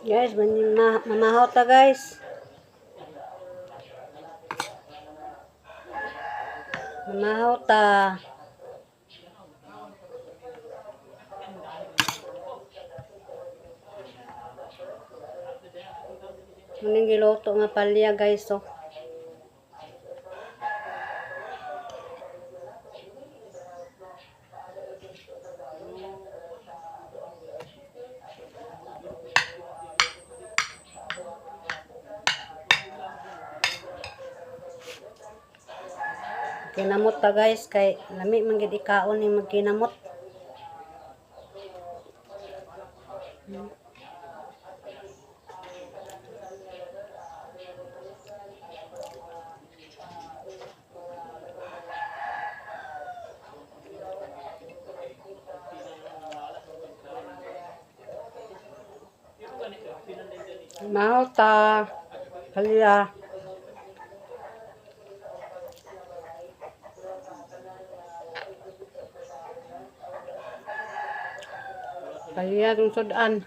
Guys, mamahaw ta, guys. Mamahaw ta. Muning giluto nga palya, guys, oh. Kinamot ta, guys, kay lami man gid ikaon ni magkinamot. Mahaw ta. Palya. Palya tong sudan.